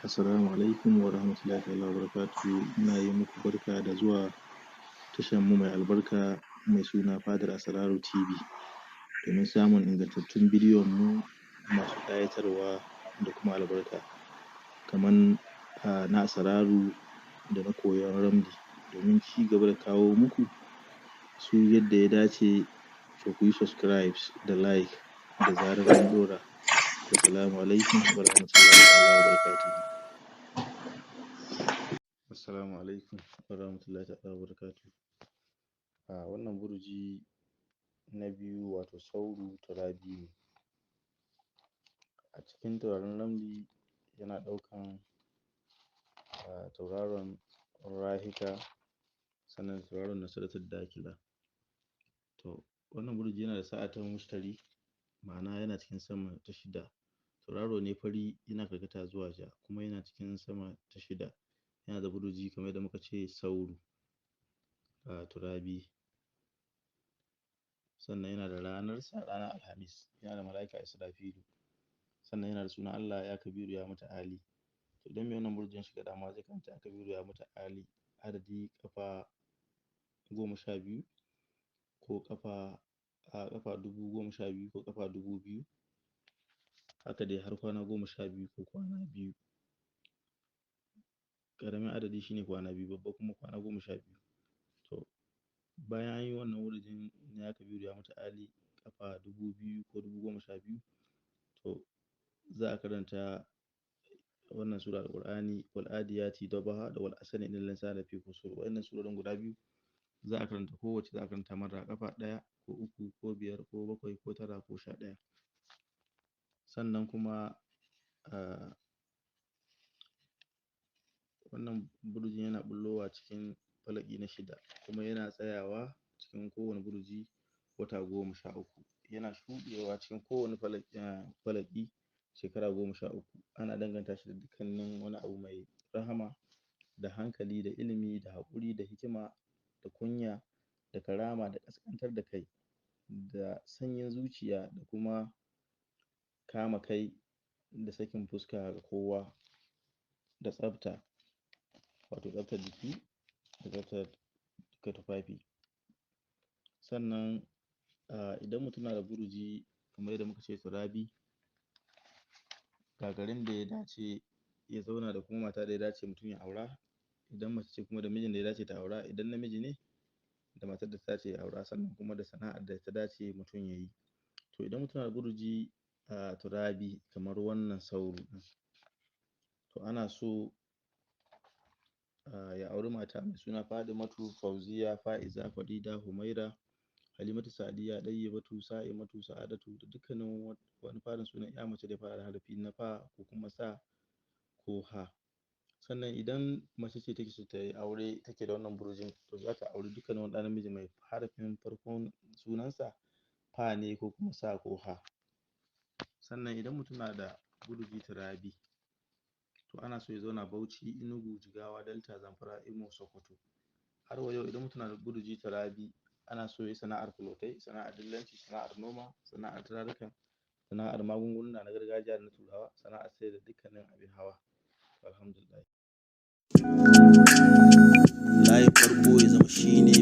Assalamu alaikum wa rahmatullahi ta'ala wa barakatuhu. Ina yi muku barka da zuwa tashar mu mai albarka mai suna Fadar Asraru TV, domin samun ingantattun bidiyon mu masu ƙayatarwa da kuma albarka, kaman na asraru da na koyon ramli, domin ci gaba da kawo muku su yadda ya dace. To, ku yi subscribe da like da zarar an ɗora. Assalamu alaikum wa rahmatullahi ta'ala wa barakatuhu. Assalamu alaikum wa rahmatullahi ta'ala wa barakatuhu. A wannan burji na biyu, wato Sauru Turabi ne a cikin taurarin ramli, yana ɗaukan tauraron Rahika, sannan tauraron Nasaratul Dakila. To, wannan burji yana da sa'a ta Mushtari, ma'ana yana cikin sama ta shida. Tauraro ne fari, yana karkata zuwa ja, kuma yana cikin sama ta shida. Yana da burji, kamar yadda muka ce, Sauru Turabi. Sannan yana da ranarsa ranar Alhamis. Yana da mala'ika Israfilu. Sannan yana da sunan Allah ya Kabiru ya Muta'ali. To, idan mai wannan burjin shiga dama, zai karanta ya Kabiru ya Muta'ali adadi ƙafa 12, ko ƙafa 12,000, ko ƙafa 2000, haka dai har kwana 12 ko kwana 2. Ƙaramin adadi shine kwana 2, babba kuma kwana 12. To, bayan an yi wannan wuridin na ya Kabiru ya Muta'ali ƙafa 2000 ko 12,000, to za a karanta wannan sura Alƙur'ani, wal adiyati dabaha da wal asri innal insana lafi khusr. Wa'innan surorin guda biyu za a karanta kowacce, za a karanta marra ƙafa ɗaya ko uku ko biyar ko bakwai ko tara ko 11. Sannan kuma wannan burjin yana ɓullowa cikin falaki na shida, kuma yana tsayawa cikin kowane burji wata 13, yana shuɗewa cikin kowane falaki shekara 13. Ana danganta shi da dukkanin wani abu mai rahama da hankali da ilimi da haƙuri da hikima da kunya da karama da ƙasƙantar da kai da sanyin zuciya da kuma kama kai da sakin fuska ga kowa da tsafta, wato tsaftar jiki da tsaftar tufafi. Sannan idan mutum na da burji kamar yadda muka ce Turabi, ga garin da ya dace ya zauna da kuma mata da ya dace mutum ya aura idan mace ce, kuma da mijin da ya dace ta aura idan namiji ne, da matar da ta dace ya aura, sannan kuma da sana'ar da ta dace mutum ya yi. To, idan mutum na da burji Turabi kamar wannan Sauru ɗin, to ana so ya auri mata mai suna Fadimatu, Fauziya, Fa'iza, Farida, Humaira, Halimatu, Sadiya, Ɗayyibatu, Sa'imatu, Sa'adatu, da dukkanin wani farin sunan ƴa mace da ya fara da harafi na fa ko kuma sa ko ha. Sannan idan mace ce take so ta yi aure, take da wannan burjin, to za ta auri dukkanin wani ɗa namiji mai harafin farkon sunansa fa ne ko kuma sa ko ha. Sannan idan mutum na da burji Turabi, to ana so ya zauna Bauchi, Enugu, Jigawa, Delta, Zamfara, Imo, Sokoto. Har wa yau, idan mutum na da burji Turabi, ana so ya yi sana'ar fulotai, sana'ar dillanci, sana'ar noma, sana'ar turaruka, sana'ar magunguna na gargajiya da na Turawa, sana'ar sayar da dukkanin abin hawa. Alhamdulillah. Layin farko ya zama shine